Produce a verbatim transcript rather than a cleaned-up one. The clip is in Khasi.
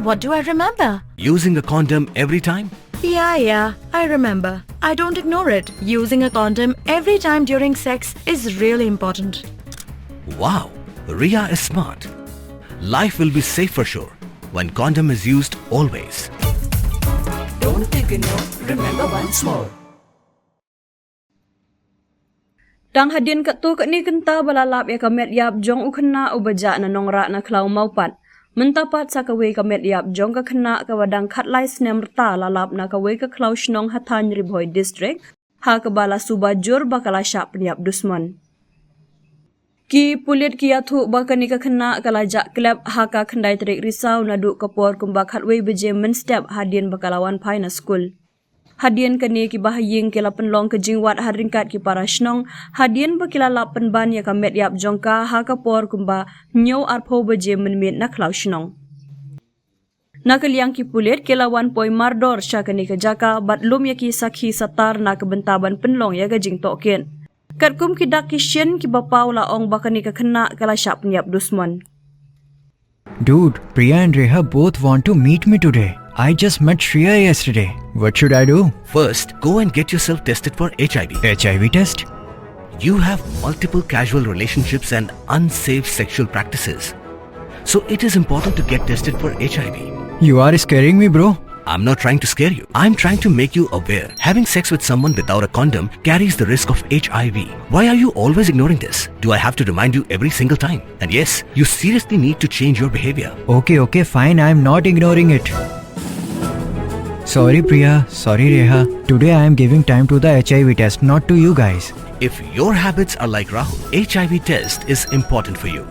What do I remember? Using a condom every time? Yeah, yeah, I remember. I don't ignore it. Using a condom every time during sex is really important. Wow, Ria is smart. Life will be safe for sure when condom is used always. Don't ignore, remember once more. Tang hadien katto katne kynta ba la lap ïa ka met ïap jong u khynnah uba jah na Nongrah na Khlaw Mawpat, mynta pat sa kawei ka met ïap jong ka khynnah kaba dang khatlai snem rta la lap na kawei ka khlaw shnong ha thaiñ Ri Bhoi District, ha kaba la suba jur ba ka la shah pynïap dusmon. Ki pulit ki ïathuh ba kane ka khynnah ka la jah klep ha ka khyndai tarik Risaw naduh ka por kumba khatwei baje mynstep hadien ba ka la wan phai na skul. Hadien kane, kiba ha ïing ki la pynlong ka jingwad ha ryngkat ki para shnong hadien ba ki la lap pynban ïa ka met ïap jong ka ha ka por kumba hynñiew arphew baje mynmiet na khlaw shnong. Na ka liang ki pulit ki la wan poi mardor sha kane ka jaka bad lum ïa ki sakhi satar na ka bynta ban pynlong ïa ka jingtohkit. Katkum ki dak ki shin, kiba paw la ong ba kane ka khynnah ka la shah pynïap dusmon. Dude, Priya and Reha both want to meet me today. I just met Shreya yesterday. What should I do? First, go and get yourself tested for H I V. H I V test? You have multiple casual relationships and unsafe sexual practices. So it is important to get tested for H I V. You are scaring me, bro. I'm not trying to scare you. I'm trying to make you aware. Having sex with someone without a condom carries the risk of H I V. Why are you always ignoring this? Do I have to remind you every single time? And yes, you seriously need to change your behavior. Okay, okay, fine. I'm not ignoring it. Sorry, Priya. Sorry, Reha. Today I am giving time to the H I V test, not to you guys. If your habits are like Rahul, H I V test is important for you.